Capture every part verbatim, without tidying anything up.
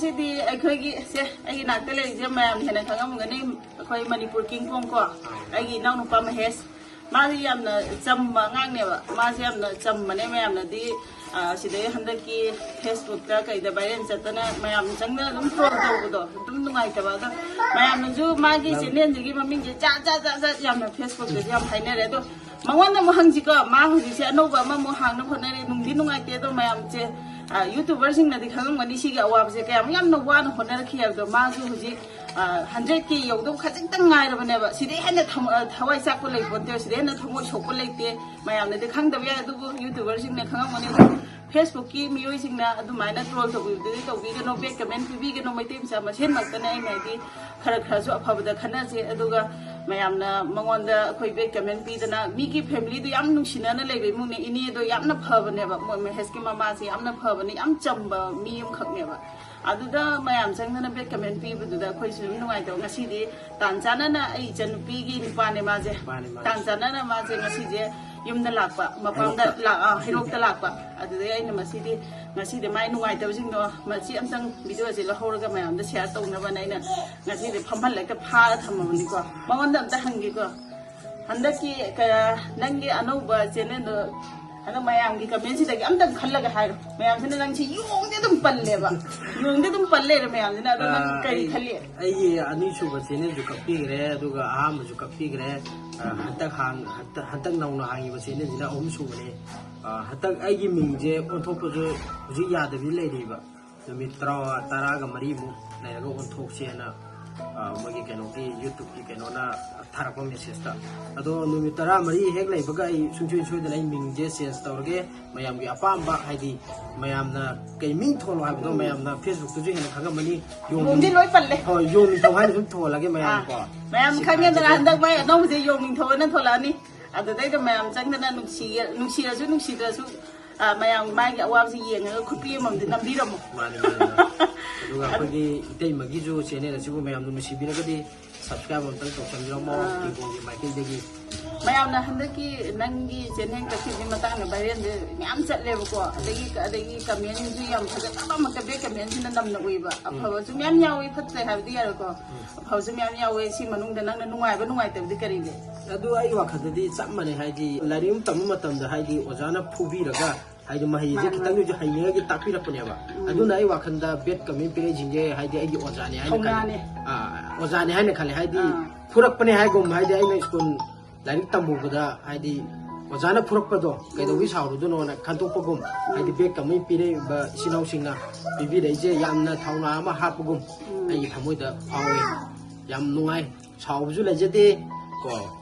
ꯁꯤꯗꯤ ꯑꯩꯈꯣꯏꯒꯤ, ꯁꯦ, ꯑꯩꯒꯤ ꯅꯥꯛꯇ ꯂꯩꯔꯤꯁꯦ ꯃꯌꯥꯝꯅ ꯍꯦꯟꯅ ꯈꯪꯉꯝꯒꯅꯤ, ꯑꯩꯈꯣꯏ ꯃꯅꯤꯄꯨꯔ ꯀꯤꯡ ꯀꯣꯡ ꯀꯣ, ꯑꯩꯒꯤ ꯏꯅꯥꯎꯅꯨꯄꯥ ꯃꯍꯦꯁ꯫ ꯃꯥꯁꯦ ꯌꯥꯝꯅ ꯆꯝꯕ ꯑꯉꯥꯡꯅꯦꯕ꯫ ꯃꯥꯁꯦ ꯌꯥꯝꯅ ꯆꯝꯕꯅꯦ꯫ ꯃꯌꯥꯝꯅꯗꯤ, ꯑ, ꯁꯤꯗꯩ ꯍꯟꯗꯛꯀꯤ ꯐꯦꯁꯕꯨꯛꯇ ꯀꯩꯗ ꯚꯥꯏꯔꯦꯜ ꯆꯠꯇꯅ ꯃꯌꯥꯝ ꯆꯪꯗꯅ ꯑꯗꯨꯝ ꯇ꯭ꯔꯣꯜ ꯇꯧꯕꯗꯣ ꯑꯗꯨꯝ ꯅꯨꯡꯉꯥꯏꯇꯕ꯫ ꯑꯗꯣ ꯃꯌꯥꯝꯅꯁꯨ ꯃꯥꯒꯤ ꯆꯦꯅꯦꯜꯗꯨꯒꯤ ꯃꯃꯤꯡꯁꯦ ꯖꯥꯠ ꯖꯥꯠ ꯖꯥꯠ ꯖꯥꯠ ꯌꯥꯝꯅ ꯐꯦꯁꯕꯨꯛꯇꯁꯨ ꯌꯥꯝ ꯍꯥꯏꯅꯔꯦ꯫ ꯑꯗꯣ ꯃꯉꯣꯟꯗ ꯑꯃꯨꯛ ꯍꯪꯁꯤꯀꯣ꯫ ꯃꯥ ꯍꯧꯖꯤꯛꯁꯦ ꯑꯅꯧꯕ ꯑꯃꯃꯨꯛ ꯍꯥꯡꯅꯕ ꯍꯣꯠꯅꯔꯤ꯫ ꯅꯨꯡꯗꯤ ꯅꯨꯡꯉꯥꯏꯇꯦ꯫ ꯑꯗꯣ ꯃꯌꯥꯝꯁꯦ, ꯑ, ꯌꯨꯇꯨꯕꯔꯁꯤꯡꯅꯗꯤ ꯈꯪꯉꯝꯒꯅꯤ ꯁꯤꯒꯤ ꯑꯋꯥꯕꯁꯦ, ꯀꯌꯥꯝ ꯌꯥꯝꯅ ꯋꯥꯅ ꯍꯣꯠꯅꯔꯛꯈꯤ ꯍꯥꯏꯕꯗꯣ꯫ ꯃꯥꯁꯨ ꯍꯧꯖꯤꯛ, ꯑ, ꯍꯟꯗ꯭ꯔꯦꯠ ꯀꯦ ꯌꯧꯗꯧ ꯈꯖꯤꯛꯇꯪ ꯉꯥꯏꯔꯕꯅꯦꯕ꯫ ꯁꯤꯗꯩ ꯍꯦꯟꯅ ꯊꯝ-, ꯑ, ꯊꯋꯥꯏ ꯆꯥꯛꯄ ꯂꯩꯄꯣꯟꯇꯦ, ꯁꯤꯗꯩ ꯍꯦꯟꯅ ꯊꯃꯣꯏ ꯁꯣꯛꯄ ꯂꯩꯇꯦ꯫ ꯃꯌꯥꯝꯅꯗꯤ ꯈꯪꯗꯕ ꯌꯥꯏ, ꯑꯗꯨꯕꯨ ꯌꯨꯇꯨꯕꯔꯁꯤꯡꯅ ꯈꯪꯉꯝꯒꯅꯤ꯫ ꯑꯗꯨ ꯐꯦꯁꯕꯨꯛꯀꯤ ꯃꯤꯑꯣꯏꯁꯤꯡꯅ ꯑꯗꯨꯃꯥꯏꯅ ꯇ꯭ꯔꯣꯜ ꯇꯧꯕꯤꯕꯗꯨꯗꯤ ꯇꯧꯕꯤꯒꯅꯨ, ꯕꯦꯠ ꯀꯃꯦꯟ ꯄꯤꯕꯤꯒꯅꯨ꯫ ꯃꯩꯇꯩ ꯃꯆꯥ ꯃꯁꯦꯟꯃꯛꯇꯅꯦ꯫ ꯑꯩꯅ ꯍꯥꯏꯗꯤ, ꯈꯔ ꯈꯔꯁꯨ ꯑꯐꯕꯗ ꯈꯟꯅꯁꯦ꯫ ꯑꯗꯨꯒ ꯃꯌꯥꯝꯅ ꯃꯉꯣꯟꯗ ꯑꯩꯈꯣꯏ ꯕꯦꯠ ꯀꯃꯦꯟ ꯄꯤꯗꯅ, ꯃꯤꯒꯤ ꯐꯦꯃꯤꯂꯤꯗꯨ ꯌꯥꯝ ꯅꯨꯡꯁꯤꯅꯅ ꯂꯩꯕ ꯏꯃꯨꯡꯅꯦ꯫ ꯏꯅꯦꯗꯣ ꯌꯥꯝꯅ ꯐꯕꯅꯦꯕ, ꯃꯣꯏ ꯃꯍꯦꯁꯀꯤ ꯃꯃꯥꯁꯦ ꯌꯥꯝꯅ ꯐꯕꯅꯦ, ꯌꯥꯝ ꯆꯝꯕ ꯃꯤ ꯑꯃꯈꯛꯅꯦꯕ꯫ ꯑꯗꯨꯗ ꯃꯌꯥꯝ ꯆꯪꯗꯅ ꯕꯦꯠ ꯀꯃꯦꯟ ꯄꯤꯕꯗꯨꯗ ꯑꯩꯈꯣꯏꯁꯨ ꯑꯗꯨꯝ ꯅꯨꯡꯉꯥꯏꯇꯕ꯫ ꯉꯁꯤꯗꯤ ꯇꯥꯟ ꯆꯥꯅꯅ ꯑꯩ ꯏꯆꯟꯅꯨꯄꯤꯒꯤ ꯅꯨꯄꯥꯅꯦ ꯃꯥꯁꯦ꯫ ꯃꯥꯅꯦ, ꯃꯥꯅꯦ꯫ ꯇꯥꯟ ꯆꯥꯅꯅ ꯃꯥꯁꯦ ꯉꯁꯤꯁꯦ ꯌꯨꯝꯗ ꯂꯥꯛꯄ, ꯃꯄꯥꯝꯗ ꯍꯩꯔꯣꯛꯇ꯫ ꯂꯥꯛ-, ꯑꯥ, ꯍꯩꯔꯣꯛꯇ ꯂꯥꯛꯄ꯫ ꯑꯗꯨꯗꯩ ꯑꯩꯅ ꯃꯁꯤꯗꯤ, ꯉꯁꯤꯗꯤ ꯃꯥꯏ ꯅꯨꯡꯉꯥꯏꯇꯕꯁꯤꯡꯗꯣ ꯃꯁꯤ ꯑꯝꯇꯪ ꯚꯤꯗꯤꯑꯣꯁꯦ ꯂꯧꯍꯧꯔꯒ ꯃꯌꯥꯝꯗ ꯁꯤꯌꯥꯔ ꯇꯧꯅꯕꯅ ꯑꯩꯅ ꯉꯁꯤꯗꯤ ꯐꯝꯍꯜꯂꯒ ꯐꯥꯔ ꯊꯝꯃꯕꯅꯤꯀꯣ꯫ ꯃꯉꯣꯟꯗ ꯑꯝꯇ ꯍꯪꯒꯦꯀꯣ꯫ ꯍꯟꯗꯛꯀꯤ ꯀ-, ꯅꯪꯒꯤ ꯑꯅꯧꯕ ꯆꯦꯅꯦꯜꯗꯣ, ꯑꯗꯣ ꯃꯌꯥꯝꯒꯤ ꯀꯃꯦꯟꯁꯤꯗꯒꯤ ꯑꯝꯇꯪ ꯈꯜꯂꯒ ꯍꯥꯏꯔꯣ꯫ ꯃꯌꯥꯝꯁꯤꯅ ꯅꯪꯁꯤ ꯌꯣꯡꯗꯤ ꯑꯗꯨꯝ ꯄꯜꯂꯦꯕ, ꯌꯣꯡꯗꯤ ꯑꯗꯨꯝ ꯄꯜ ꯂꯩꯔꯦ ꯃꯌꯥꯝꯁꯤꯅ꯫ ꯑꯗꯣ ꯅꯪ ꯑꯥ, ꯀꯔꯤ ꯑꯩ, ꯈꯜꯂꯤ? ꯑꯩꯒꯤ ꯑꯅꯤꯁꯨꯕ ꯆꯦꯅꯦꯜꯁꯨ ꯀꯛꯄꯤꯈ꯭ꯔꯦ, ꯑꯗꯨꯒ ꯑꯍꯥꯟꯕꯁꯨ ꯀꯛꯄꯤꯈ꯭ꯔꯦ꯫ ꯑꯥ, ꯍꯟꯗꯛ ꯍꯥꯡ-, ꯍꯟꯗꯛ, ꯍꯟꯗꯛ ꯅꯧꯅ ꯍꯥꯡꯉꯤꯕ ꯆꯦꯅꯦꯜꯁꯤꯅ ꯑꯍꯨꯝꯁꯨꯕꯅꯦ꯫ ꯑꯥ, ꯍꯟꯗꯛ ꯑꯩꯒꯤ ꯃꯤꯡꯁꯦ ꯑꯣꯟꯊꯣꯛꯄꯁꯨ ꯍꯧꯖꯤꯛ ꯌꯥꯗꯕꯤ ꯂꯩꯔꯤꯕ꯫ ꯅꯨꯃꯤꯠ ꯇꯔꯥ, ꯇꯔꯥꯒ ꯃꯔꯤꯃꯨꯛ ꯂꯩꯔꯒ ꯑꯣꯟꯊꯣꯛꯁꯦꯅ, ꯑꯥ, ꯃꯣꯏꯒꯤ ꯀꯩꯅꯣꯒꯤ YouTubeꯀꯤ ꯀꯩꯅꯣꯅ ꯊꯥꯔꯛꯄ ꯃꯦꯁꯦꯖꯇ꯫ ꯑꯗꯣ ꯅꯨꯃꯤꯠ ꯇꯔꯥꯃꯔꯤ ꯍꯦꯛ ꯂꯩꯕꯒ ꯑꯩ ꯁꯨꯡꯁꯣꯏ ꯁꯣꯏꯗꯅ ꯑꯩ ꯃꯤꯡꯁꯦ ꯆꯦꯟꯖ ꯇꯧꯔꯒꯦ꯫ ꯃꯌꯥꯝꯒꯤ ꯑꯄꯥꯝꯕ, ꯍꯥꯏꯗꯤ ꯃꯌꯥꯝꯅ ꯀꯩ ꯃꯤꯡ ꯊꯣꯜꯂꯣ ꯍꯥꯏꯕꯗꯣ ꯎꯝ꯫ ꯃꯌꯥꯝꯅ ꯐꯦꯁꯕꯨꯛꯇꯁꯨ ꯍꯦꯟꯅ ꯈꯪꯉꯝꯃꯅꯤ꯫ ꯌꯣꯡ ꯌꯣꯡꯗꯤ ꯂꯣꯏ ꯄꯜꯂꯦ꯫ ꯍꯣꯏ, ꯌꯣꯡ ꯅꯤꯡꯊꯧ ꯍꯥꯏꯅ ꯁꯨꯝ ꯊꯣꯜꯂꯒꯦ ꯃꯌꯥꯝ ꯑꯥ, ꯀꯣ꯫ ꯃꯌꯥꯝ ꯁꯤ ꯈꯪꯉꯦꯗꯅ, ꯍꯥꯏꯖꯒꯦ꯫ ꯍꯟꯗꯛ ꯃꯥꯏ ꯑꯅꯧꯕꯁꯦ ꯌꯣꯡ ꯅꯤꯡꯊꯧ ꯍꯥꯏꯅ ꯊꯣꯛꯂꯛꯑꯅꯤ꯫ ꯑꯗꯨꯗꯩꯗ ꯃꯌꯥꯝ ꯆꯪꯗꯅ ꯅꯨꯡꯁꯤ-, ꯅꯨꯡꯁꯤꯔꯁꯨ ꯅꯨꯡꯁꯤꯗ꯭ꯔꯁꯨ, ꯑꯥ, ꯃꯌꯥꯝ ꯃꯥꯒꯤ ꯑꯋꯥꯕꯁꯤ ꯌꯦꯡꯉꯒ ꯈꯨꯠꯄꯤ ꯑꯃꯃꯝꯗꯤ ꯅꯝꯕꯤꯔꯝꯃꯣ꯫ ꯃꯥꯅꯤ, ꯃꯥꯅꯤ, ꯃꯥꯅꯤ꯫ ꯑꯗꯨꯒ ꯑꯩꯈꯣꯏꯒꯤ ꯏꯇꯩꯃꯒꯤꯁꯨ ꯆꯦꯅꯦꯜ ꯑꯁꯤꯕꯨ ꯃꯌꯥꯝꯅ ꯅꯨꯡꯁꯤꯕꯤꯔꯒꯗꯤ Subscribe ꯑꯝꯇꯪ ꯇꯧꯁꯟꯕꯤꯔꯝꯃꯣ, ꯑꯥ꯫ ꯇꯤꯡꯒꯣꯡꯒꯤ ꯃꯥꯏꯀꯩꯗꯒꯤ꯫ ꯃꯌꯥꯝꯅ ꯍꯟꯗꯛꯀꯤ ꯅꯪꯒꯤ ꯆꯦꯟꯅꯦꯟ ꯀꯛꯈꯤꯕꯒꯤ ꯃꯇꯥꯡꯗ viral ꯁꯦ ꯃꯌꯥꯝ ꯆꯠꯂꯦꯕꯀꯣ꯫ ꯑꯗꯒꯤ ꯑꯗꯒꯤ comment ꯁꯨ ꯌꯥꯝ ꯐꯖ ꯐꯖꯕ ꯃꯛꯇ bad comment ꯁꯤꯅ ꯅꯝꯅ ꯎꯏꯕ꯫ ꯑꯐꯕꯁꯨ ꯃꯌꯥꯝ ꯌꯥꯎꯏ, ꯐꯠꯇ꯭ꯔꯦ ꯍꯥꯏꯕꯗꯤ ꯌꯥꯔꯣꯏꯀꯣ꯫ ꯑꯐꯕꯁꯨ ꯃꯌꯥꯝ ꯌꯥꯎꯋꯦ꯫ ꯁꯤ ꯃꯅꯨꯡꯗ ꯅꯪꯅ ꯅꯨꯡꯉꯥꯏꯕ ꯅꯨꯡꯉꯥꯏꯇꯕꯗꯤ ꯀꯔꯤ ꯂꯩ? ꯑꯗꯨ ꯑꯩ ꯋꯥꯈꯜꯗꯗꯤ ꯆꯞ ꯃꯥꯟꯅꯩ꯫ ꯍꯥꯏꯗꯤ ꯂꯥꯏꯔꯤꯛ ꯑꯃ ꯇꯝꯕ ꯃꯇꯝꯗ ꯍꯥꯏꯗꯤ ꯑꯣꯖꯥꯅ ꯐꯨꯕꯤꯔꯒ ꯍꯥꯏꯗꯤ ꯃꯍꯩꯁꯦ ꯈꯤꯇꯪ ꯑꯣꯏꯁꯨ ꯍꯩꯅꯤꯡꯉꯥꯏꯒꯤ ꯇꯥꯛꯄꯤꯔꯛꯄꯅꯦꯕ꯫ ꯑꯗꯨꯅ ꯑꯩ ꯋꯥꯈꯜꯗ bad comment ꯄꯤꯔꯛꯏꯁꯤꯡꯁꯦ ꯍꯥꯏꯗꯤ ꯑꯩꯒꯤ ꯑꯣꯖꯥꯅꯦ ꯍꯥꯏꯅ ꯈꯜꯂꯦ꯫ ꯊꯧꯅꯥꯅꯦ꯫ ꯑꯥ, ꯑꯣꯖꯥꯅꯦ ꯍꯥꯏꯅ ꯈꯜꯂꯦ꯫ ꯍꯥꯏꯗꯤ ꯑꯥ꯫ ꯐꯨꯔꯛꯄꯅꯦ ꯍꯥꯏꯒꯨꯝ, ꯍꯥꯏꯗꯤ ꯑꯩꯅ ꯁ꯭ꯀꯨꯜ ꯂꯥꯏꯔꯤꯛ ꯇꯝꯃꯨꯕꯗ ꯍꯥꯏꯗꯤ ꯑꯣꯖꯥꯅ ꯐꯨꯔꯛꯄꯗꯣ ꯀꯩꯗꯧꯕꯩ ꯁꯥꯎꯔꯨꯗꯣꯏꯅꯣꯅ ꯈꯟꯇꯣꯛꯄꯒꯨꯝ, ꯍꯥꯏꯗꯤ bad comment ꯄꯤꯔꯛꯏꯕ ꯏꯆꯤꯟ ꯏꯅꯥꯎꯁꯤꯡꯅ ꯄꯤꯕꯤꯔꯛꯏꯁꯦ ꯌꯥꯝꯅ ꯊꯧꯅꯥ ꯑꯃ ꯍꯥꯞꯄꯒꯨꯝ ꯑꯩꯒꯤ ꯊꯃꯣꯏꯗ ꯐꯥꯎꯏ꯫ ꯌꯥꯝ ꯅꯨꯡꯉꯥꯏ꯫ ꯁꯥꯎꯕꯁꯨ ꯂꯩꯖꯗꯦ ꯀꯣ꯫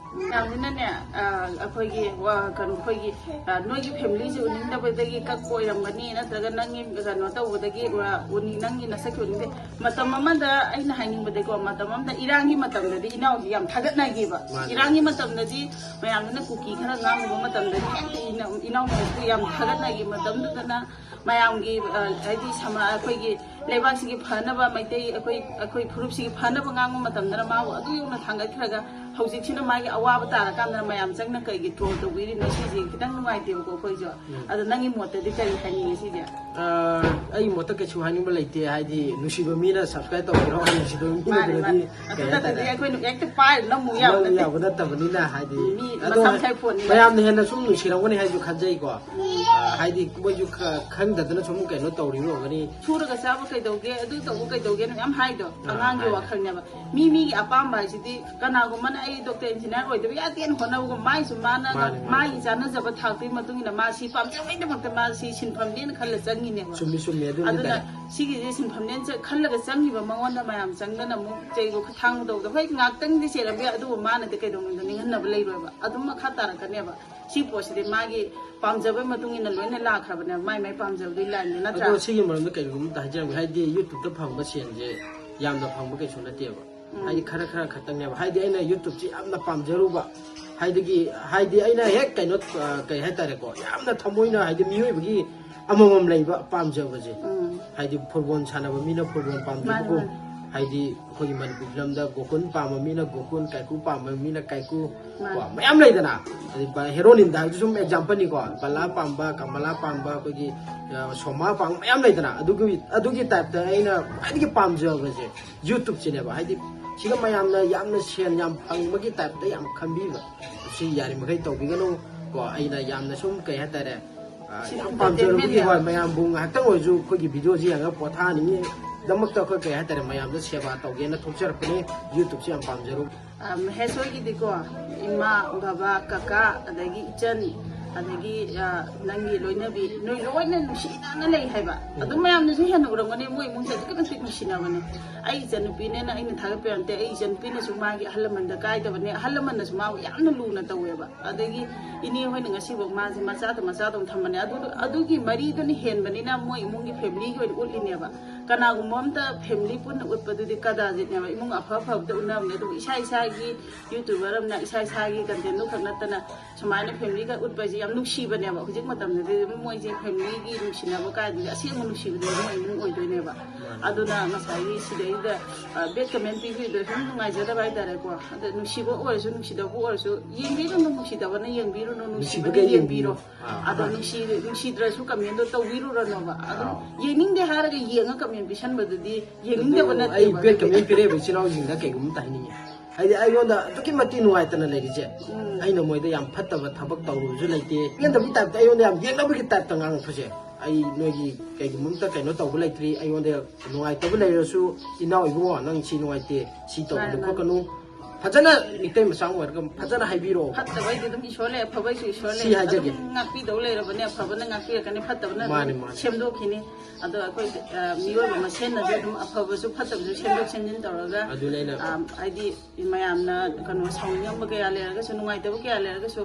ꯌꯥꯝꯁꯤꯅꯅꯦ, ꯑ, ꯑꯩꯈꯣꯏꯒꯤ ꯋꯥ-, ꯀꯩꯅꯣ, ꯑꯩꯈꯣꯏꯒꯤ, ꯑ, ꯅꯣꯏꯒꯤ family ꯁꯦ ꯎꯅꯤꯡꯗꯕꯗꯒꯤ ꯀꯛꯄ ꯑꯣꯏꯔꯝꯒꯅꯤ, ꯅꯠꯇ꯭ꯔꯒ ꯅꯪꯒꯤ ꯀꯩꯅꯣ ꯇꯧꯕꯗꯒꯤ ꯎ-, ꯎꯅꯤ-, ꯅꯪꯒꯤ ꯅꯁꯛꯁꯦ ꯎꯅꯤꯡꯗꯦ꯫ ꯃꯇꯝ ꯑꯃꯗ ꯑꯩꯅ ꯍꯥꯏꯅꯤꯡꯕꯗꯤꯀꯣ, ꯃꯇꯝ ꯑꯃꯗ ꯏꯔꯥꯡꯒꯤ ꯃꯇꯝꯗꯗꯤ ꯏꯅꯥꯎꯁꯤ ꯌꯥꯝ ꯊꯥꯒꯠꯅꯈꯤꯕ꯫ ꯃꯥꯅꯦ꯫ ꯏꯔꯥꯡꯒꯤ ꯃꯇꯝꯗꯗꯤ ꯃꯌꯥꯝꯗꯨꯅ ꯀꯨꯀꯤ ꯈꯔ ꯉꯥꯡꯉꯨꯕ ꯃꯇꯝꯗꯗꯤ ꯍꯦꯛꯇ ꯏꯅꯥꯎ-, ꯏꯅꯥꯎ ꯃꯌꯥꯝꯁꯦ ꯌꯥꯝ ꯊꯥꯒꯠꯅꯈꯤ꯫ ꯃꯇꯝꯗꯨꯗꯅ ꯃꯌꯥꯝꯒꯤ, ꯑ, ꯍꯥꯏꯗꯤ ꯁꯃꯥ-, ꯑꯩꯈꯣꯏꯒꯤ ꯂꯩꯕꯥꯛꯁꯤꯒꯤ ꯐꯅꯕ, ꯃꯩꯇꯩ ꯑꯩꯈꯣꯏ, ꯑꯩꯈꯣꯏ ꯐꯨꯔꯨꯞꯁꯤꯒꯤ ꯐꯅꯕ ꯉꯥꯡꯕ ꯃꯇꯝꯗꯅ ꯃꯥꯕꯨ ꯑꯗꯨ ꯌꯧꯅ ꯊꯥꯡꯒꯠꯈ꯭ꯔꯒ, ꯍꯧꯖꯤꯛꯁꯤꯅ ꯃꯥꯒꯤ ꯑꯋꯥꯕ ꯇꯥꯔꯀꯥꯟꯗ ꯃꯌꯥꯝ ꯆꯪꯅ ꯀꯩꯒꯤ troll ꯇꯧꯕꯤꯔꯤꯅꯣ? ꯁꯤꯁꯦ ꯈꯤꯇꯪ ꯅꯨꯡꯉꯥꯏꯇꯦꯕꯀꯣ ꯑꯩꯈꯣꯏꯁꯨ꯫ ꯑꯗꯣ ꯅꯪꯒꯤ ꯃꯣꯠꯇꯗꯤ ꯀꯔꯤ ꯍꯥꯏꯅꯤꯡꯉꯤ ꯁꯤꯁꯦ? ꯑ, ꯑꯩꯒꯤ ꯃꯣꯠꯇ ꯀꯩꯁꯨ ꯍꯥꯏꯅꯤꯡꯕ ꯂꯩꯇꯦ꯫ ꯍꯥꯏꯗꯤ ꯅꯨꯡꯁꯤꯕ ꯃꯤꯅ subscribe ꯇꯧꯕꯤꯔꯣ, ꯅꯨꯡꯁꯤꯗꯕ ꯃꯤꯅ ꯃꯥꯅꯦ, ꯑꯗꯨꯗꯤ ꯃꯥꯅꯦ꯫ ꯀꯩ ꯑꯗꯨ ꯅꯠꯇꯗꯤ ꯍꯥꯏꯇꯥꯔꯦ꯫ ꯑꯩꯈꯣꯏꯅ ꯍꯦꯛꯇ ꯄꯥꯏꯔ ꯅꯝꯃꯨ ꯌꯥꯕ ꯅꯝꯃꯨ ꯅꯠꯇꯦ꯫ ꯌꯥꯕ ꯅꯠꯇꯕꯅꯤꯅ ꯍꯥꯏꯗꯤ ꯃꯤ ꯑꯗꯣ ꯃꯁꯥ ꯃꯁꯥꯒꯤ ꯐꯣꯟꯅꯤꯅ꯫ ꯃꯌꯥꯝꯅ ꯍꯦꯟꯅ ꯁꯨꯝ ꯅꯨꯡꯁꯤꯔꯝꯒꯅꯤ ꯍꯥꯏꯁꯨ ꯈꯟꯖꯩꯀꯣ꯫ ꯑ, ꯍꯥꯏꯗꯤ ꯃꯣꯏꯁꯨ ꯈ-, ꯈꯪꯗꯗꯅ ꯁꯨꯝ ꯀꯩꯅꯣ ꯇꯧꯔꯤꯕ ꯑꯣꯏꯔꯝꯒꯅꯤ꯫ ꯁꯨꯔꯒ ꯆꯥꯕ ꯀꯩꯗꯧꯒꯦ, ꯑꯗꯨ ꯇꯧꯕ ꯀꯩꯗꯧꯒꯦꯅ ꯃꯌꯥꯝ ꯍꯥꯏꯗꯣ꯫ ꯑꯥ, ꯑꯉꯥꯡꯒꯤ ꯍꯥꯏ꯫ ꯋꯥꯈꯜꯅꯦꯕ꯫ ꯃꯤ ꯃꯤꯒꯤ ꯑꯄꯥꯝꯕ ꯍꯥꯏꯁꯤꯗꯤ ꯀꯅꯥꯒꯨꯝꯕꯅ ꯑꯩ doctor engineer ꯑꯣꯏꯗꯕ ꯌꯥꯗꯦꯅ ꯍꯣꯠꯅꯕꯒꯨꯝ, ꯃꯥꯏꯁꯨ ꯃꯥꯅ ꯃꯥꯅꯤ, ꯃꯥꯅꯤ꯫ ꯃꯥꯒꯤ ꯆꯥꯟꯅꯖꯕ ꯊꯥꯛꯇꯨꯒꯤ ꯃꯇꯨꯡ ꯏꯟꯅ ꯃꯥ ꯁꯤ ꯄꯥꯝꯖꯕꯩꯗꯃꯛꯇ ꯃꯥ ꯁꯤ ꯁꯤꯟꯐꯝꯅꯦꯅ ꯈꯜꯂ ꯆꯪꯉꯤꯅꯦꯕ꯫ ꯆꯨꯝꯃꯤ, ꯆꯨꯝꯃꯤ꯫ ꯑꯗꯨꯗꯤ ꯑꯗꯨꯅ ꯇꯥꯏ꯫ ꯁꯤꯒꯤꯁꯦ ꯁꯤꯟꯐꯝꯅꯦꯅ ꯆ-, ꯈꯜꯂꯒ ꯆꯪꯉꯤꯕ ꯃꯉꯣꯟꯗ ꯃꯌꯥꯝ ꯆꯪꯗꯅ ꯑꯃꯨꯛ ꯆꯩꯕ ꯈꯊꯥꯡ ꯇꯧꯗꯕ꯫ ꯍꯣꯏ, ꯉꯥꯛꯇꯪꯗꯤ ꯆꯩꯔꯝꯕ ꯌꯥꯏ, ꯑꯗꯨꯕꯨ ꯃꯥꯅꯗꯤ ꯀꯩꯗꯧꯅꯨꯡꯗ ꯅꯤꯡꯍꯟꯅꯕ ꯂꯩꯔꯣꯏꯕ꯫ ꯑꯗꯨꯝ ꯃꯈꯥ ꯇꯥꯔꯛꯀꯅꯦꯕ꯫ ꯁꯤ ꯄꯣꯠꯁꯤꯗꯤ ꯃꯥꯒꯤ ꯄꯥꯝꯖꯕꯒꯤ ꯃꯇꯨꯡ ꯏꯟꯅ ꯂꯣꯏꯅ ꯂꯥꯛꯈ꯭ꯔꯕꯅꯦꯕ, ꯃꯥꯏ ꯃꯥꯏ ꯄꯥꯝꯖꯕꯗꯨꯒꯤ line ꯗ, ꯅꯠꯇ꯭ꯔꯥ? ꯑꯗꯣ ꯁꯤꯒꯤ ꯃꯔꯝꯗ ꯀꯩꯒꯨꯝꯕ ꯑꯝꯇ ꯍꯥꯏꯖꯔꯝꯒꯦ꯫ ꯍꯥꯏꯗꯤ YouTube ꯇ ꯐꯪꯕ ꯁꯦꯟꯁꯦ ꯌꯥꯝꯅ ꯐꯪꯕ ꯀꯩꯁꯨ ꯅꯠꯇꯦꯕ꯫ ꯍꯥꯏꯗꯤ ꯈꯔ ꯈꯔ ꯈꯛꯇꯪꯅꯦꯕ꯫ ꯍꯥꯏꯗꯤ ꯑꯩꯅ YouTube ꯁꯤ ꯌꯥꯝꯅ ꯄꯥꯝꯖꯔꯨꯕ, ꯍꯥꯏꯗꯒꯤ, ꯍꯥꯏꯗꯤ ꯑꯩꯅ ꯍꯦꯛ ꯀꯩꯅꯣ, ꯑ, ꯀꯩ ꯍꯥꯏꯇꯥꯔꯦꯀꯣ, ꯌꯥꯝꯅ ꯊꯃꯣꯏꯅ, ꯍꯥꯏꯗꯤ ꯃꯤꯑꯣꯏꯕꯒꯤ ꯑꯃꯃꯝ ꯂꯩꯕ ꯄꯥꯝꯖꯕꯁꯦ꯫ ꯍꯥꯏꯗꯤ ꯐꯨꯠꯕꯣꯜ ꯁꯥꯟꯅꯕ ꯃꯤꯅ ꯐꯨꯠꯕꯣꯜ ꯄꯥꯝꯖꯕꯒꯨꯝ, ꯃꯥꯅꯦ, ꯃꯥꯅꯦ꯫ ꯍꯥꯏꯗꯤ ꯑꯩꯈꯣꯏꯒꯤ ꯃꯅꯤꯄꯨꯔ ꯐꯤꯂꯝꯗ ꯒꯣꯀꯨꯟ ꯄꯥꯝꯕ ꯃꯤꯅ ꯒꯣꯀꯨꯟ, ꯀꯥꯏꯀꯨ ꯄꯥꯝꯕ ꯃꯤꯅ ꯀꯥꯏꯀꯨ, ꯀꯣ, ꯃꯌꯥꯝ ꯂꯩꯗꯅ꯫ ꯑꯗꯩ ꯕ-, ꯍꯦꯔꯣꯅꯤꯟꯗ ꯍꯥꯏꯕꯗꯨ ꯁꯨꯝ ꯑꯦꯛꯖꯥꯝꯄꯜꯅꯤꯀꯣ꯫ ꯕꯂꯥ ꯄꯥꯝꯕ, ꯀꯃꯂꯥ ꯄꯥꯝꯕ, ꯑꯩꯈꯣꯏꯒꯤ, ꯑ, ꯁꯣꯃꯥ ꯄꯥꯝꯕ ꯃꯌꯥꯝ ꯂꯩꯗꯅ꯫ ꯑꯗꯨꯒꯤ, ꯑꯗꯨꯒꯤ ꯇꯥꯏꯞꯇ ꯑꯩꯅ ꯈ꯭ꯋꯥꯏꯗꯒꯤ ꯄꯥꯝꯖꯕꯁꯦ YouTube ꯁꯤꯅꯦꯕ꯫ ꯍꯥꯏꯗꯤ ꯁꯤꯗ ꯃꯌꯥꯝꯅ ꯌꯥꯝꯅ ꯁꯦꯟ ꯌꯥꯝ ꯐꯪꯕꯒꯤ ꯇꯥꯏꯞꯇ ꯌꯥꯝ ꯈꯟꯕꯤꯕ, ꯁꯤ ꯌꯥꯔꯤꯃꯈꯩ ꯇꯧꯕꯤꯒꯅꯨ꯫ ꯀꯣ, ꯑꯩꯅ ꯌꯥꯝꯅ ꯁꯨꯝ, ꯀꯩ ꯍꯥꯏꯇꯥꯔꯦ, ꯑ, ꯁꯤ ꯌꯥꯝ entertainment ꯄꯥꯝꯖꯔꯨꯕꯒꯤ, ꯍꯣꯏ, ꯃꯌꯥꯝꯕꯨ ꯉꯥꯏꯍꯥꯛꯇꯪ ꯑꯣꯏꯔꯁꯨ ꯑꯩꯈꯣꯏꯒꯤ ꯚꯤꯗꯤꯑꯣꯁꯤ ꯌꯦꯡꯉꯒ ꯄꯣꯊꯥꯍꯟꯅꯤꯡꯉꯤꯗꯃꯛꯇ ꯑꯩꯈꯣꯏ, ꯀꯩ ꯍꯥꯏꯇꯥꯔꯦ, ꯃꯌꯥꯝꯗ ꯁꯦꯕꯥ ꯇꯧꯒꯦꯅ ꯊꯣꯛꯆꯔꯛꯄꯅꯤ꯫ YouTube ꯁꯤ ꯌꯥꯝ ꯄꯥꯝꯖꯔꯨꯕ꯫ ꯑ, ꯃꯍꯦꯁ ꯍꯣꯏꯒꯤꯗꯤꯀꯣ, ꯏꯃꯥ, ꯕꯕꯥ, ꯀꯀꯥ, ꯑꯗꯒꯤ ꯏꯆꯟ, ꯑꯗꯒꯤ, ꯑ, ꯅꯪꯒꯤ ꯂꯣꯏꯅꯕꯤ, ꯅꯣꯏ ꯂꯣꯏꯅ ꯅꯨꯡꯁꯤꯅꯅ ꯂꯩ ꯍꯥꯏꯕ꯫ ꯑꯗꯨꯝ ꯃꯌꯥꯝꯅꯁꯨ ꯍꯦꯟꯅ ꯎꯔꯝꯒꯅꯤ, ꯃꯣꯏ ꯏꯃꯨꯡꯁꯦ ꯑꯗꯨꯛꯀꯤ ꯃꯇꯤꯛ ꯅꯨꯡꯁꯤꯅꯕꯅꯦ꯫ ꯑꯩ ꯏꯆꯟꯅꯨꯄꯤꯅꯦꯅ ꯑꯩꯅ ꯊꯥꯒꯠꯄ ꯌꯥꯝ ꯅꯠꯇꯦ, ꯑꯩ ꯏꯆꯟꯅꯨꯄꯤꯅꯁꯨ ꯃꯥꯒꯤ ꯑꯍꯜ ꯂꯃꯟꯗ ꯀꯥꯏꯗꯕꯅꯦ, ꯑꯍꯜ ꯂꯃꯟꯅꯁꯨ ꯃꯥꯕꯨ ꯌꯥꯝꯅ ꯂꯨꯅ ꯇꯧꯋꯦꯕ꯫ ꯑꯗꯒꯤ ꯏꯅꯦ ꯍꯣꯏꯅ ꯉꯁꯤꯐꯥꯎ ꯃꯥꯁꯦ ꯃꯆꯥꯗ ꯃꯆꯥꯗꯧꯅ ꯊꯝꯕꯅꯦ꯫ ꯑꯗꯨ, ꯑꯗꯨꯒꯤ ꯃꯔꯤꯗꯨꯅ ꯍꯦꯟꯕꯅꯤꯅ ꯃꯣꯏ ꯏꯃꯨꯡꯒꯤ ꯐꯦꯃꯤꯂꯤꯒꯤ ꯑꯣꯏꯅ ꯎꯠꯂꯤꯅꯦꯕ꯫ ꯀꯅꯥꯒꯨꯝꯕ ꯑꯝꯇ ꯐꯦꯃꯤꯂꯤ ꯄꯨꯟꯅ ꯎꯠꯄꯗꯨꯗꯤ ꯀꯗꯥꯖꯤꯠꯅꯦꯕ, ꯏꯃꯨꯡ ꯑꯐ ꯑꯐꯕꯗ ꯎꯠꯅꯕꯅꯦ꯫ ꯑꯗꯨꯕꯨ ꯏꯁꯥ ꯏꯁꯥꯒꯤ ꯌꯨꯇ꯭ꯌꯨꯕꯔ ꯑꯃꯅ ꯏꯁꯥ ꯏꯁꯥꯒꯤ ꯀꯟꯇꯦꯟꯗꯨ ꯈꯛ ꯅꯠꯇꯅ ꯁꯨꯃꯥꯏꯅ ꯐꯦꯃꯤꯂꯤꯒ ꯎꯠꯄꯁꯦ ꯌꯥꯝ ꯅꯨꯡꯁꯤꯕꯅꯦꯕ꯫ ꯍꯧꯖꯤꯛ ꯃꯇꯝꯗꯗꯤ ꯑꯗꯨꯝ ꯃꯣꯏꯁꯦ ꯐꯦꯃꯤꯂꯤꯒꯤ ꯅꯨꯡꯁꯤꯅꯕ ꯀꯥꯏꯗꯨꯗꯤ ꯑꯁꯦꯡꯕ ꯅꯨꯡꯁꯤꯕꯗꯨꯗꯤ ꯃꯣꯏ ꯏꯃꯨꯡ ꯑꯣꯏꯗꯣꯏꯅꯦꯕ꯫ ꯑꯗꯨꯅ ꯉꯁꯥꯏꯒꯤ ꯁꯤꯗꯩꯗ, ꯑ, bad comment ꯄꯤꯕꯤꯕꯗꯣ ꯁꯨꯝ ꯅꯨꯡꯉꯥꯏꯖꯗꯕ ꯍꯥꯏꯇꯥꯔꯦꯀꯣ꯫ ꯑꯗ ꯅꯨꯡꯁꯤꯕ ꯑꯣꯏꯔꯁꯨ ꯅꯨꯡꯁꯤꯗꯕ ꯑꯣꯏꯔꯁꯨ ꯌꯦꯡꯕꯤꯔꯨꯅꯨ, ꯅꯨꯡꯁꯤꯗꯕꯅ ꯌꯦꯡꯕꯤꯔꯨꯅꯨ, ꯅꯨꯡꯁꯤꯕꯅ ꯅꯨꯡꯁꯤꯕꯒ ꯌꯦꯡꯕꯤꯔꯣ꯫ ꯌꯦꯡꯕꯤꯌꯨ꯫ ꯑꯥ, ꯑꯗꯣ ꯑꯥ꯫ ꯅꯨꯡꯁꯤ-, ꯅꯨꯡꯁꯤꯗ꯭ꯔꯁꯨ commentꯗꯣ ꯇꯧꯕꯤꯔꯨꯔꯅꯣꯕ꯫ ꯑꯗꯨꯝ ꯑꯥꯎ꯫ ꯌꯦꯡꯅꯤꯡꯗꯦ ꯍꯥꯏꯔꯒ ꯌꯦꯡꯉ comment ꯄꯤꯁꯟꯕꯗꯨꯗꯤ ꯌꯦꯡꯅꯤꯡꯗꯕ ꯑꯗꯨ ꯑꯩ ꯅꯠꯇꯦꯕ bad ꯑꯗꯨꯗꯤ꯫ Comment ꯄꯤꯔꯛꯏꯕ ꯏꯆꯤꯜ ꯏꯅꯥꯎꯁꯤꯡꯗ ꯀꯩꯒꯨꯝꯕ ꯑꯝꯇ ꯍꯥꯏꯅꯤꯡꯉꯤ꯫ ꯍꯥꯏꯗꯤ ꯑꯩꯉꯣꯟꯗ ꯑꯗꯨꯛꯀꯤ ꯃꯇꯤꯛ ꯅꯨꯡꯉꯥꯏꯇꯅ ꯂꯩꯔꯤꯁꯦ꯫ ꯎꯝ꯫ ꯑꯩꯅ ꯃꯣꯏꯗ ꯌꯥꯝ ꯐꯠꯇꯕ ꯊꯕꯛ ꯇꯧꯔꯨꯕꯁꯨ ꯂꯩꯇꯦ꯫ ꯄꯦꯟꯗꯕꯒꯤ typeꯇ, ꯑꯩꯉꯣꯟꯗ ꯌꯥꯝ ꯌꯦꯡꯅꯕꯒꯤ typeꯇ ꯉꯥꯡꯉꯛꯄꯁꯦ, ꯑꯩ ꯅꯣꯏꯒꯤ ꯀꯩꯒꯨꯝꯕ ꯑꯝꯇ ꯀꯩꯅꯣ ꯇꯧꯕ ꯂꯩꯇ꯭ꯔꯤ꯫ ꯑꯩꯉꯣꯟꯗ ꯅꯨꯡꯉꯥꯏꯇꯕ ꯂꯩꯔꯁꯨ, "ꯏꯅꯥꯎ ꯏꯕꯨꯡꯉꯣ, ꯅꯪ ꯁꯤ ꯅꯨꯡꯉꯥꯏꯇꯦ, ꯁꯤ ꯇꯧꯒꯅꯨ ꯃꯥꯅꯦ, ꯃꯥꯅꯦ꯫ ꯈꯣꯠꯀꯅꯨ", ꯐꯖꯅ ꯃꯤꯇꯩ ꯃꯆꯥ ꯑꯃ ꯑꯣꯏꯔꯒ ꯐꯖꯅ ꯍꯥꯏꯕꯤꯔꯛꯑꯣ꯫ ꯐꯠꯇꯕꯩꯗꯤ ꯑꯗꯨꯝ ꯏꯁꯣꯔ ꯂꯩ, ꯑꯐꯕꯩꯁꯨ ꯏꯁꯣꯔ ꯂꯩ꯫ ꯁꯤ ꯍꯥꯏꯖꯒꯦ꯫ ꯑꯗꯨꯝ ꯉꯥꯛꯄꯤꯗꯧ ꯂꯩꯔꯕꯅꯦ, ꯑꯐꯕꯅ ꯉꯥꯛꯄꯤꯔꯛꯀꯅꯤ, ꯐꯠꯇꯕꯅ ꯑꯗꯨꯝ ꯃꯥꯅꯦ, ꯃꯥꯅꯦ꯫ ꯁꯦꯝꯗꯣꯛꯈꯤꯅꯤ꯫ ꯑꯗꯣ ꯑꯩꯈꯣꯏ, ꯑ, ꯃꯤꯑꯣꯏꯕ ꯃꯁꯦꯟꯅꯁꯨ ꯑꯗꯨꯝ ꯑꯐꯕꯁꯨ ꯐꯠꯇꯕꯁꯨ ꯁꯦꯝꯗꯣꯛ ꯁꯦꯝꯖꯤꯟ ꯇꯧꯔꯒ, ꯑꯗꯨꯅꯦ ꯑꯩꯅ ꯑ, ꯍꯥꯏꯗꯤ ꯃꯌꯥꯝꯅ ꯀꯩꯅꯣ ꯁꯥꯎꯅꯤꯡꯉꯝꯕ ꯀꯌꯥ ꯂꯩꯔꯒꯁꯨ, ꯅꯨꯡꯉꯥꯏꯇꯕ ꯀꯌꯥ ꯂꯩꯔꯒꯁꯨ,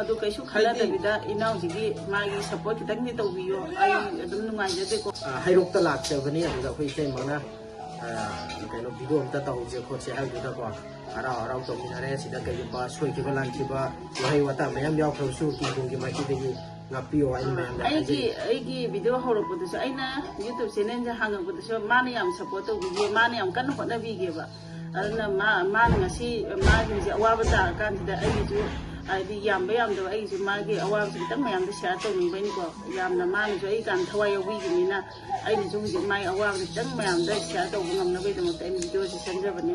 ꯑꯗꯨ ꯀꯩꯁꯨ ꯍꯥꯏꯗꯤ ꯈꯟꯅꯗꯕꯤꯗ ꯏꯅꯥꯎꯁꯤꯒꯤ ꯃꯥꯒꯤ support ꯈꯤꯇꯪꯗꯤ ꯇꯧꯕꯤꯌꯣ꯫ ꯑꯩ ꯑꯗꯨꯝ ꯅꯨꯡꯉꯥꯏꯖꯗꯦꯀꯣ꯫ ꯑ, ꯍꯩꯔꯣꯛꯇ ꯂꯥꯛꯆꯕꯅꯤ, ꯑꯗꯨꯗ ꯑꯩꯈꯣꯏ ꯏꯇꯩꯃꯅ, ꯑ, ꯀꯩꯅꯣ, ꯚꯤꯗꯤꯑꯣ ꯑꯝꯇ ꯇꯧꯍꯧꯁꯦ ꯈꯣꯠꯁꯦ ꯍꯥꯏꯕꯗꯨꯗꯀꯣ, ꯍꯔꯥꯎ ꯍꯔꯥꯎ ꯇꯧꯃꯤꯟꯅꯔꯦ꯫ ꯁꯤꯗ ꯀꯩꯒꯨꯝꯕ ꯁꯣꯏꯈꯤꯕ ꯂꯥꯟꯈꯤꯕ ꯋꯥꯍꯩ ꯋꯥꯇꯥ ꯃꯌꯥꯝ ꯌꯥꯎꯈ꯭ꯔꯕꯁꯨ ꯀꯤꯡꯕꯨꯒꯤ ꯃꯥꯏꯀꯩꯗꯒꯤ ꯉꯥꯛꯄꯤꯌꯣ ꯍꯥꯏꯅ ꯃꯌꯥꯝꯗ ꯑꯩꯒꯤ ꯍꯥꯏꯖꯔꯤ꯫ ꯑꯩꯒꯤ ꯚꯤꯗꯤꯑꯣ ꯍꯧꯔꯛꯄꯗꯁꯨ, ꯑꯩꯅ ꯌꯨꯇ꯭ꯌꯨꯕ ꯆꯦꯅꯦꯜꯁꯦ ꯍꯥꯡꯉꯛꯄꯗꯁꯨ ꯃꯥꯅ ꯌꯥꯝ ꯁꯞꯄꯣꯔꯠ ꯇꯧꯕꯤꯒꯦ, ꯃꯥꯅ ꯌꯥꯝ ꯀꯟꯅ ꯍꯣꯠꯅꯕꯤꯒꯦꯕ꯫ ꯑꯗꯨꯅ ꯃꯥ ꯃꯥꯅ ꯉꯁꯤ ꯃꯥꯒꯤ ꯍꯧꯖꯤꯛ ꯑꯋꯥꯕ ꯇꯥꯔꯀꯥꯟꯁꯤꯗ ꯑꯩꯒꯤꯁꯨ, ꯍꯥꯏꯗꯤ ꯌꯥꯝꯕ ꯌꯥꯝꯗꯕ, ꯑꯩꯒꯤꯁꯨ ꯃꯥꯒꯤ ꯑꯋꯥꯕꯁꯦ ꯈꯤꯇꯪ ꯃꯌꯥꯝꯗ ꯁꯤꯌꯥꯔ ꯇꯧꯅꯤꯡꯕꯩꯅꯤꯀꯣ꯫ ꯌꯥꯝꯅ ꯃꯥꯅꯁꯨ ꯑꯩ ꯀꯥꯟ ꯊꯋꯥꯏ ꯌꯥꯎꯕꯤꯈꯤꯕꯅꯤꯅ ꯑꯩꯅꯁꯨ ꯍꯧꯖꯤꯛ ꯃꯥꯒꯤ ꯑꯋꯥꯕꯁꯦ ꯈꯤꯇꯪ ꯃꯌꯥꯝꯗ ꯁꯤꯌꯥꯔ ꯇꯧꯕ ꯉꯝꯅꯕꯒꯤꯗꯃꯛꯇ ꯑꯩꯅ ꯚꯤꯗꯤꯑꯣꯁꯦ ꯁꯦꯝꯖꯕꯅꯦ꯫